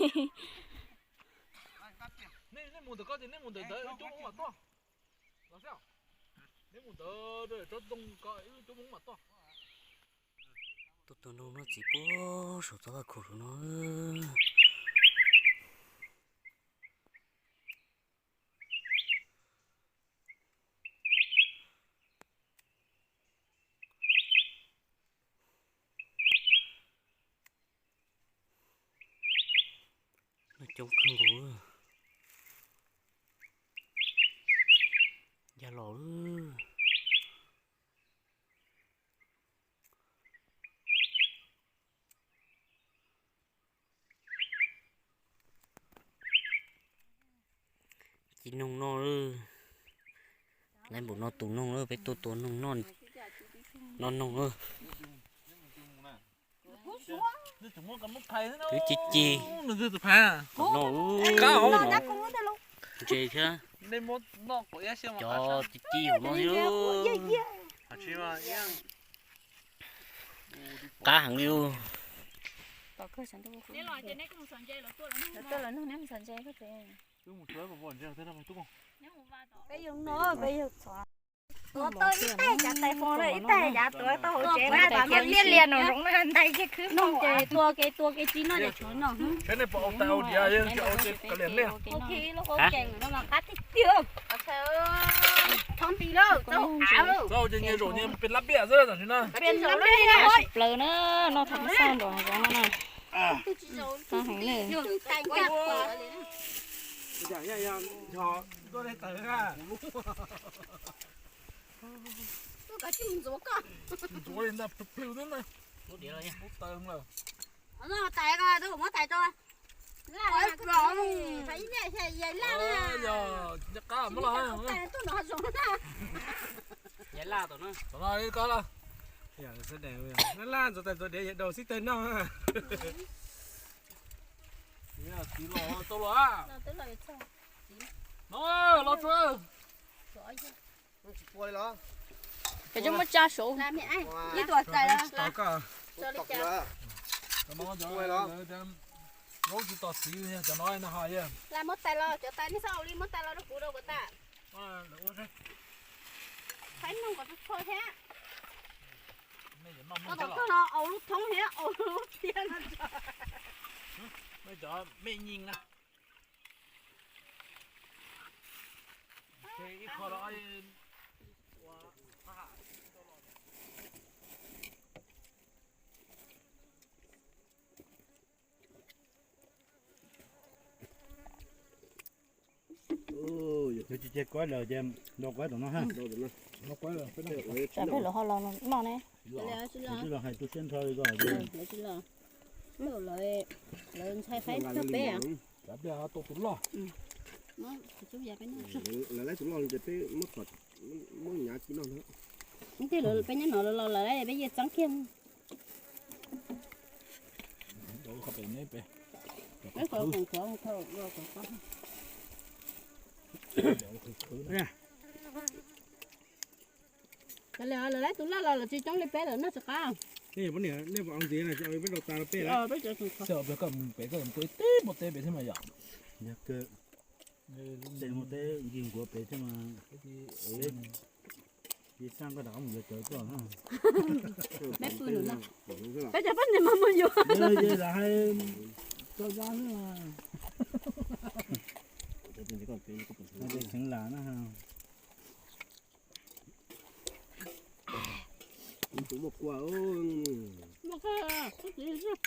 Nej mus ntawm ko ces nej mus ntawm ntawd, wb cub hmoob mam tuaj. Los xwb, nej mus ntawd tsob ntoo ko, wb cub hmoob mam tuaj. Tuaj tua noog noj txiv puag saum txoj vaj khaum saum no. Noj coob kawg nkaus. Ya los. Ci noog noj, laiv npaum no tus noog lawm, peb tuaj tua noog noj, noj noog. Twb ci ci. Ntses thiab. Cov ci ci hauv no thiab. Qab heev li. Peb yug no, peb yug txog. Tuav tau ib tais cav tais fo na, ib tais cav tuav tau hauv tsev na, liab liab no zoo na, ntais ces khwb no ces tua kev tua kev tsis noj ces tshuav no. Saib nej puas ua tais ua diav, yog tsis ua ces kav liam nej. Qab tiag tiag. Thov nti lauj, txaus av lauj. Txaus ces nyias zaum nyias pes lab piam xwb tam sim no. Pes lab piam na. Plaws na, noj thaum xaj nram hav zoov no na. Qab heev na. Ntxuav li ntag, plhws plhws xwb na. Muab tais ko, muab tais rau. Yog, yog qab muab los. Tom no ko los. Laj laj ntxuav tais ntxuav diav yog daus xib tawg noj. Txiv los tau los. No los tsuav. Peb cov muab tsa saud. Ib tuam tais los. Zaub tsis tos txiv li cov no no ho yog. Muab tais los, cov tais nej txhob ua li, muab tais los rau kuv rau kuv tas. Faib noog kom tshuav tshuav thiab. Koj tom koj no au lub thoob thiab au lub thiab no. Cov me nyies na. Ib qho no. Yog tsis cia kuaib lawm ces nrau kuaib tom no ha. Tsam peb lawv ho los noj ne. Twb los hais tu siab nrho li ko. Lawv ntshai faib txog peb. Lawv laib tus loj ces peb muab nyav ci noj ntag. Tej lawv peb nyob no los lawv laib peb yias txeeb kiag. Lawv laib tus loj los lawv tsis coob li peb lawm noj tsis qab. Nej poj niam nej pom ntxiv na, peb rau tas rau peb lawm. Peb mus pem koj mus tua ib teb npua teb pem thiab mas yom. Yog kawg. Tej npua teb nkig nkuav pem thiab mas. Ci sab koj rov qab mus yuav cawv tuaj na. Peb pw no, peb cov poj niam mas mus yuav. Lam hais tso zab xwb. Tseev lam na. Tus muaj kua. Muaj kua, kub txiv xwb.